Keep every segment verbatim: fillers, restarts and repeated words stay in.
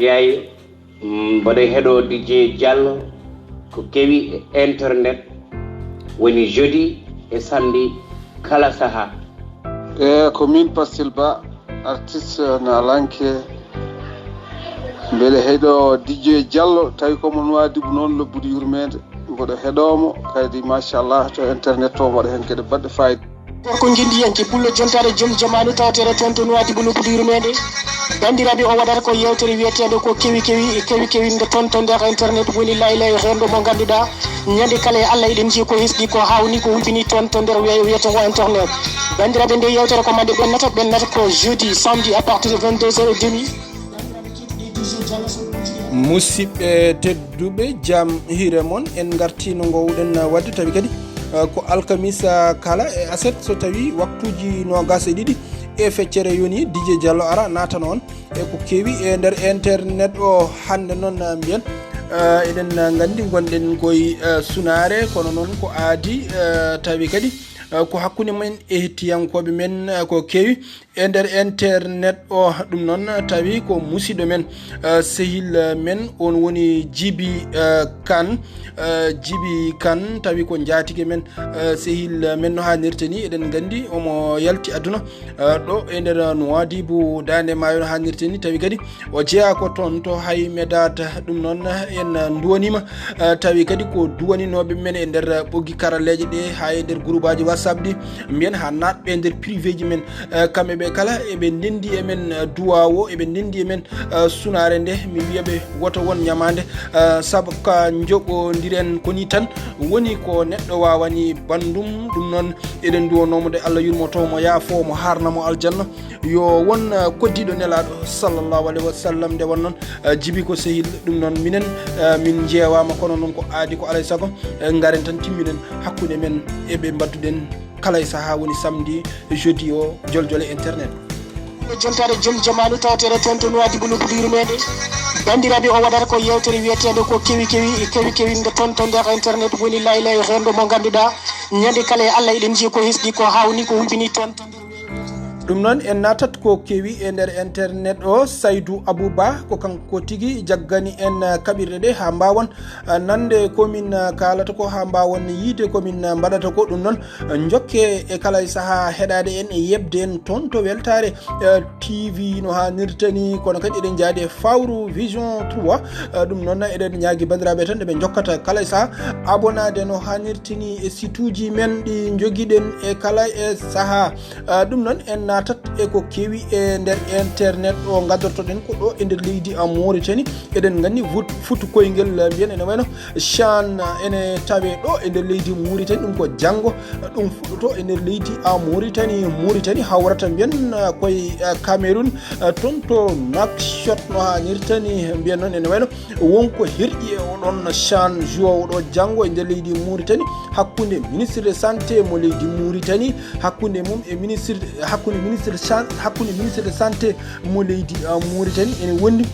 Yaay, mm, mboɗo heɗo D J Diallo ko kewi e internet, woni jeudi e samedi kala saha. E ko min Pastil Ba, artiste na lanke. Mbeɗa heɗo D J Diallo, tawi ko mo Nouadhibou noon, lobbudu yurmeende. Mboɗo heɗo mo kadi, machallah, to internet to, mboɗo heen geɗe baɗɗe fayida. Gorko ngindiyanke, pullo jontaare joom jamaanu, tawateeɗo toon to Nouadhibou, lobbudu yurmeende. Banndiraaɓe, o waɗata ko yeewtere wiyeteende ko kewi kewi, kewi kewi nde toon to nder internet woni lay lay renndo mo ngannduɗaa. Ñande kala e Allah eɗen njii ko hesɗi, ko hawni, ko hulɓini toon to nder wiye-, wiyeteengo internet. Banndiraaɓe, nde yeewtere ko mande ɓennata, ɓennata ko jeudi, samedi à partir de vingt-deux heures et demie. Musidɓe tedduɓe, jam hiire mon. En ngartii no ngoowɗen waɗde, tawi kadi, eh, ko alkamisa kala e aset, so tawi waktuuji noogaas e ɗiɗi e feccere yoni, D J Diallo ara naatana on e ko kewi e nder internet o. Hannde noon, eh, mbiyen, eh, eɗen nganndi ngonɗen koye, eh, sunaare, kono noon ko aadi, eh, tawi kadi, eh, ko hakkunde men e hettiyankooɓe men, eh, ko kewi e nder internet o. Ɗum noon tawi ko musidɗo men, eh, sehil men, on woni Jibi, eh, Kan. Eh, Jibi Kan tawi ko njaatige men, eh, sehil men no haanirta ni. Eɗen nganndi omo yalti aduna, eh, ɗo e nder Nouadhibou, Daande Maayo no haanirta ni. Tawi kadi o jeyaa ko toon to Hay Medat. Ɗum noon en nduwaniima, eh, tawi kadi ko duwaninooɓe men e nder ɓoggi karalleeje ɗe, haa e nder groupe aji WhatsApp ɗi, mbiyen haa naatɓe e nder privé ji men. Eh, kamɓe ɓe kala eɓe ndenndi e men, eh, duwaawo, eɓe ndenndi e men, eh, sunaare nde, mi wiya ɓe woto won ñamaande, eh, sabu ka njoɓondiren ko ni tan woni ko neɗɗo waawani banndum. Ɗum noon eɗen nduwanoo mo nde Allah yurmoto mo, yaafo mo, haarna mo aljanna. Yo won, eh, koddiiɗo Nelaaɗo sallallahu alayhi wa sallam. Nde won noon, eh, Jibi ko sehil, ɗum noon minen, eh, min njeewaama, kono noon ko aadi ko alay sago, eh, ngaren tan timminen hakkunde men e ɓe mbaɗduɗen kala e sahaa, woni samedi, jeudi o, joljole internet. Jontaare joom jamaanu tawateeɗo toon to Nouadhibou, lobbudu yurmeende. Banndiraaɓe, o waɗata ko yeewtere wiyeteende ko kewi kewi, kewi kewi nde toon to nder internet woni lay lay renndo mo ngannduɗaa. Ñande kala e Allah eɗen njii ko hesɗi, ko hawni, ko hulɓini toon to nder. Ɗum noon en naatat ko kewi e nder internet o. Saydou Abouba ko kanko tigi jaggani en, eh, kaɓirɗe ɗe haa mbaawan, eh, nande ko min, eh, kaalata ko, haa mbaawon yiide ko min, eh, mbaɗata ko. Ɗum noon, eh, njokke e kala e sahaa heɗaade en e yeɓde en toon to Weltaare, eh, T V no haanirta ni, kono kadi eɗen njaadi e Fawru Vision trois. Eh, ɗum noon eɗen ñaagi banndiraaɓe tan nde ɓe njokkata kala e sahaa abonaade no haanirta ni e site uji men ɗi njogiɗen e kala e sahaa. Ah, ɗum noon en naatat e ko kewi e nder internet o, ngadortoɗen ko ɗo e nder leydi, ah, Mauritanie. Eɗen nganndi fut-, futu koyngel, ah, mbiyen ene wayno chan, ah, ene tawe ɗo e nder leydi Mauritanie. Ɗum ko janngo, ah, ɗum fuɗɗoto e nder leydi, ah, Mauritanie. Mauritanie hawrata mbiyen, ah, koye, ah, Cameroun, ah, toon to Nouakchott no haanirta ni, mbiyen noon ene wayno wonko herƴi e oɗon chan jouowo ɗo janngo e nder leydi Mauritanie, hakkunde ministre de santé mo leydi Mauritanie, hakkunde mum e ministre, hakkunde ministre de san-, hakkunde ministre de santé mo leydi, uh, Mauritanie, ene wondi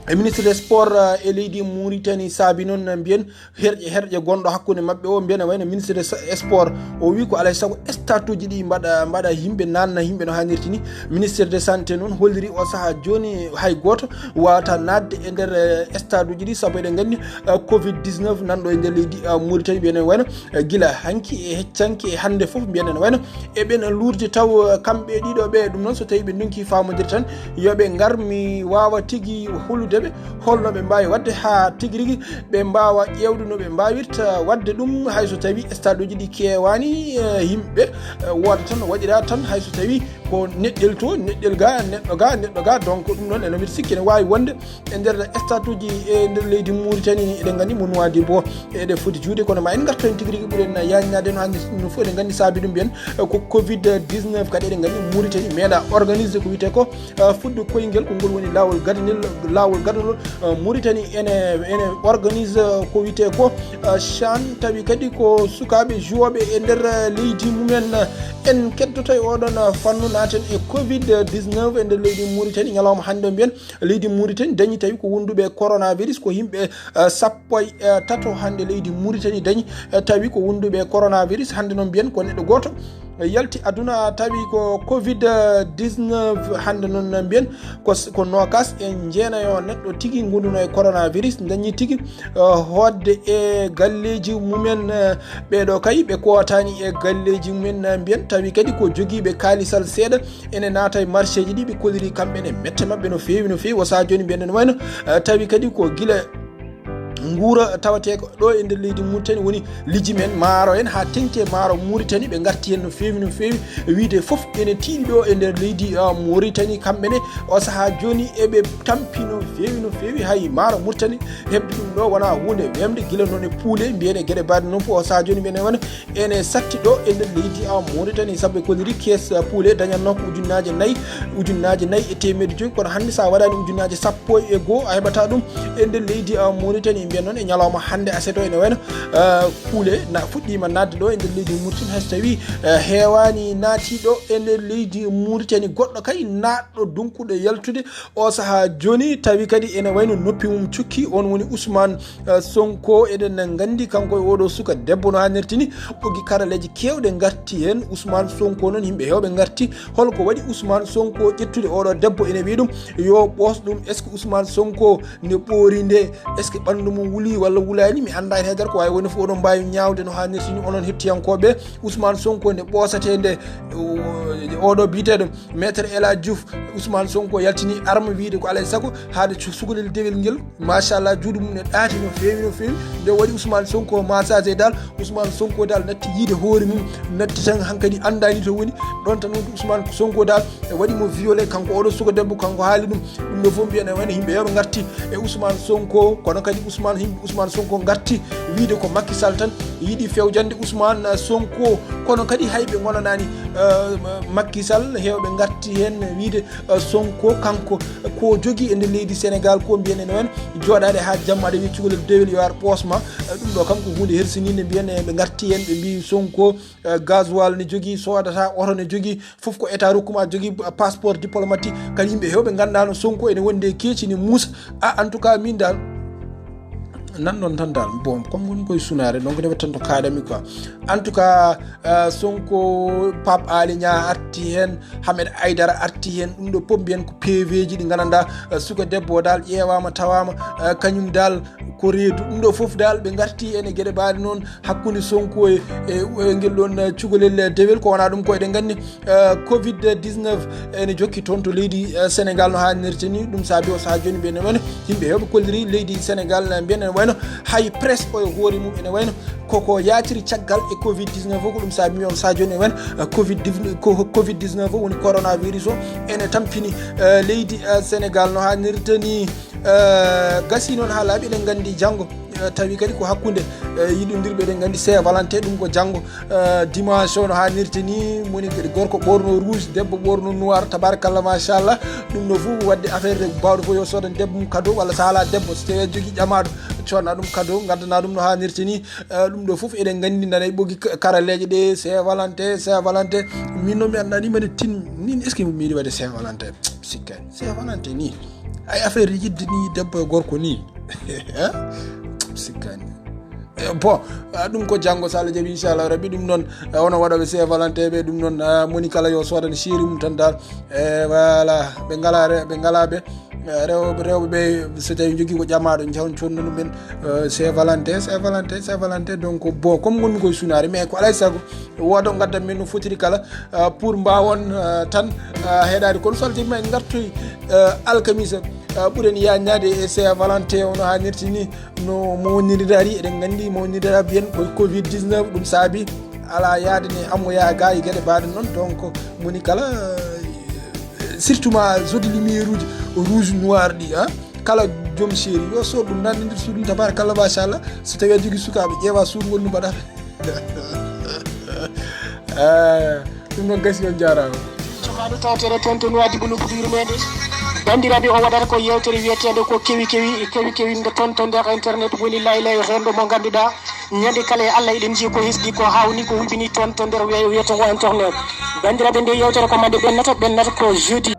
e ministre de sport, uh, e leydi Mauritanie. Saabi noon mbiyen herƴe, herƴe gonɗo hakkunde maɓɓe o, mbiyen wayno ministre de sa-, sport o wi ko alay sago stade uji ɗi mbaɗa, mbaɗa yimɓe, nanna yimɓe no haanirta ni. Ministre de santé noon holliri o sahaa jooni hay gooto wawata naatde e nder, eh, stade uji ɗi, sabu eɗen nganndi, eh, covid dix-neuf nanɗo e nder leydi, eh, Mauritanie. Mbiyen wayno, eh, gila hanki e heccanki e hannde fof, mbiyen ene wayno eɓena luurdi taw, eh, kamɓe ɗiɗo ɓe. Ɗum noon so tawi ɓe ndonki faamondirde tan, yo ɓe ngar, mi waawa tigi hollude ɓe holno ɓe mbaawi waɗde haa tigi rigi ɓe mbaawa ƴeewde no ɓe mbaawirta waɗde ɗum. Hay so tawi stade uji ɗi keewaani, eh, yimɓe, eh, wooda tan, waɗira tan, hay so tawi ko neɗɗel to, neɗɗel ga, neɗɗo ga, neɗɗo ga. Donc, ɗum noon ene wiyde sikki ene waawi wonde e nder stade uji e nder leydi Mauritanie. Eɗen nganndi mo Nouadhibou eɗe foti juude, kono ma en ngartu heen tigi rigi ɓuren yaajnaade no haanirta no fof. Eɗen nganndi saabi ɗum mbiyen, eh, ko covid dix-neuf. Kadi eɗen nganndi Mauritanie meeɗa organisé ko wiyetee ko, eh, fuɗɗo koyngel, ko ngol woni laawol gadanel, laawol gadanol, eh, Mauritanie ene, ene organisé ko wiyetee ko, eh, chan, tawi kadi ko sukaaɓe jouooɓe e nder, eh, leydi mumen. En keddoto e oɗon, eh, fannu, naaten e covid dix-neuf e nder leydi Mauritanie. Ñalawma hannde o mbiyen leydi Mauritanie dañi tawi ko wonduɓe coronavirus ko yimɓe, eh, sappo e, eh, tato hannde leydi Mauritanie dañi, eh, tawi ko wonduɓe coronavirus. Hannde noon mbiyen ko neɗɗo gooto yalti aduna, tawi ko covid dix-neuf. Hannde noon mbiyen ko, ko noogas e jeenayo neɗɗo tigi ngonduno e coronavirus, dañi tigi, eh, hoɗde e galleeji mumen, eh, ɓeeɗo kay ɓe kootani e galleeji mumen, eh, mbiyen tawi kadi ko jogiiɓe kaalisal seeɗa ene naata e marché ji ɗi, ɓe kolliri kamɓe ne mette maɓɓe no feewi, no feewi. O sahaa jooni mbiyen no wayno, eh, tawi kadi ko gila nguura tawatee ko ɗo e nder leydi Mauritanie woni liɗɗi men maaro en, haa teŋti e maaro Mauritanie, ɓe ngarti heen no feewi, no feewi. Wiyde fof ene tiiɗi ɗo e nder leydi, ah, Mauritanie, kamɓe ne o sahaa jooni eɓe tampi no feewi, no feewi. Hay maaro Mauritanie heɓde ɗum ɗo wonaa huunde weemde, gila noon e puule mbiyen e geɗe mbaɗe noon fof. O sahaa jooni mbiyen e wano ene satti ɗo e nder leydi, ah, Mauritanie, sabu ɓe kolliri kees, ah, puule dañatnoo ko ujunnaaje nayi, ujunnaaje nayi e teemedde joyi, kono hannde so a waɗaani ujunnaaje sappo e goo a heɓataa ɗum e nder leydi, ah, Mauritanie. Mbiyen noon e ñalawma hannde aset o ene wayno, ah, puule na fuɗɗiima naatde ɗo e nder leydi Mauritanie, hay so tawii, ah, heewaani naati ɗo e nder leydi Mauritanie. Goɗɗo kay naatɗo donkuɗo yaltude o sahaa jooni, tawi kadi ene wayno noppi mum cukki, on woni Ousmane, eh, Sonko. Eɗen nganndi kanko e oɗo suka debbo no hannirta ni, ɓoggi karalleeji keewɗe ngarti heen. Ousmane Sonko noon yimɓe heewɓe ngarti. Holko waɗi Ousmane Sonko ƴettude oɗo debbo? Ene wiya ɗum yo ɓoos ɗum. Est-ce que Ousmane Sonko ne ɓoori nde? Est-ce que ɓanndu mum wuli walla wulaani? Mi anndaa e haydara, ko waawi woni fof oɗon mbaawi ñaawde no hannirta ni, onon hettiyankooɓe. Ousmane Sonko nde ɓoosatee nde, o-, oɗo biyeteeɗo Maître El Hadj Diouf, Ousmane Sonko yaltini arme wiyde ko alaa e sago haade cu-, cukalel dewel ngel, machallah, juuɗe mum ne ɗaati no feewi, no feewi. Nde waɗi Ousmane Sonko massage dal, Ousmane Sonko dal natti yiide hoore mum, natti tan hankadi anndaani to woni. Ɗon tan woni Ousmane Sonko dal e waɗi mo violé, kanko oɗo suka debbo, kanko haali ɗum. Ɗum ɗo fof mbiyen e wayno yimɓe heewɓe ngarti e Ousmane Sonko, kono kadi Ousmane, yimɓe Ousmane Sonko ngarti wiyde ko Macky Sall tan yiɗi fewjande Ousmane Sonko, kono kadi hay ɓe ngonanaani, eh, Macky Sall, heewɓe ngarti heen wiyde, eh, Sonko kanko ko jogii e nder leydi Sénégal ko mbiyen en wayno jooɗaade haa jamma aɗa wiya cukalel dewel yo ar ɓoosma. Eh, ɗum ɗo kam ko huunde hersiniinde, mbiyen e ɓe ngarti heen ɓe mbii Sonko, eh, gasoil ne jogii, soodata oto ne jogii, fof ko état rokkuma, jogii, eh, passeport diplomatique. Kadi yimɓe heewɓe nganndaano Sonko ene wondi e keeci ne muusa. Ah, en tout cas, min dal, nan ɗon tan dal, bon, comme woni koye sunaare, donc nde wattan to kaaɗami quoi. En tout cas, eh, Sonko, Pape Alé Niang arti heen, Ahmed Aïdara arti heen, ɗum ɗo fof mbiyen ko P V ji ɗi nganndanɗaa, eh, suka debbo o dal ƴeewaama, tawaama, eh, kañum dal ko reedu. Ɗum ɗo fof dal ɓe ngarti heen e geɗe mbaɗe noon, hakkunde Sonko e, e, e ngel ɗon, eh, cukalel, eh, dewel, ko wonaa ɗum ko eɗen nganndi, eh, covid dix-neuf ene jokki toon to leydi, eh, Sénégal no haanirta ni. Ɗum saabi o sahaa jooni mbiyen wayno yimɓe heewɓe kolliri leydi Sénégal, eh, mbiyen ene wayno hay presse o e hoore mum ene wayno koko yaaciri caggal e covid dix-neuf o, ko ɗum saabi mi on sahaa jooni ene wayno, eh, covid dix-neuf, ko covid dix-neuf o woni coronavirus o ene tampini, eh, leydi, eh, Sénégal no haanirta ni. Eh, gasi noon haa laaɓi, eɗen nganndi janngo, eh, tawi kadi ko hakkunde, eh, yiɗondirɓe, eɗen nganndi Saint Valentin, ɗum ko janngo, eh, dimanche o no haanirta ni, moni kadi gorko ɓorno rouge, debbo ɓorno noir, tabarakallah, machallah. Ɗum ɗo fof waɗde affaire de baawɗo fof yo soodan debbo mum cadeau, walla so alaa debbo, so tawii aɗa jogii ƴamaaɗo, coodna ɗum cadeau, ngaddana ɗum no haanirta ni. Eh, ɗum ɗo fof eɗen nganndi, nana e ɓoggi ka-, karalleeje ɗe, Saint Valentin, Saint Valentin. Min noon mi anndaa ni mbaɗi tin, min est-ce que miɗo waɗde Saint Valentin? Sikkaani. Saint Valentin ni. Ay, affaire yidde ni debbo e gorko ni. Eh? Sikkaani. Eh, bon, ah, ɗum ko janngo, so Allah jaɓi, inchallah rabbi, ɗum noon, eh, onon waɗooɓe Saint Valentin ɓe, ɗum noon, ah, moni kala yo soodan chéri mum tan dal. Eh, voilà, ɓe ngalaa re-, ɓe ngalaa ɓe, eh, rewɓe, rewɓe ɓe, so tawi jogii ko ƴamaaɗo, jahon codna ɗum ɓen, eh, Saint Valentin, Saint Valentin, Saint Valentin. Donc, bon, comme ngonmi koye sunaare, mais ko alaa e sago, wooda ngaddan men no fotiri kala, ah, pour mbaawon, ah, tan, ah, heɗaade. Kono so Allah jaɓi ma en ngartoy, ah, alkamisa, ah, ɓuren yaajnaade e Saint Valentin o no haanirta ni, no mawniriraari. Eɗen nganndi mawnirira mbiyen ko covid dix-neuf, ɗum saabi alaa yaade ne ammoyaa ga e geɗe mbaɗe noon. Donc, moni kala, ah, surtout ma zodi lumière uji rouge noir ɗi, ah, kala joom chéri yo sood ɗum, nanni nder suudu, tabarakallah, machallah. So tawi a jogii sukaaɓe, ƴeewa suudu wondu mbaɗa. Ah, ɗum noon gasi, on jaaraama. Sukaɓe tawtere toon to Nouadhibou, no budu yurmeende. Banndiraaɓe, o waɗata ko yeewtere wiyeteende ko kewi kewi, kewi kewi nde toon to nder internet woni laylay renndo mo ngannduɗaa ñande kala e Allah eɗen njii ko hesɗi, ko hawni, ko wibini toon to nder wiye-, wiyeteengo internet. Banndiraaɓe, nde yeewtere ko mande ɓennata, ɓennata ko jeudi.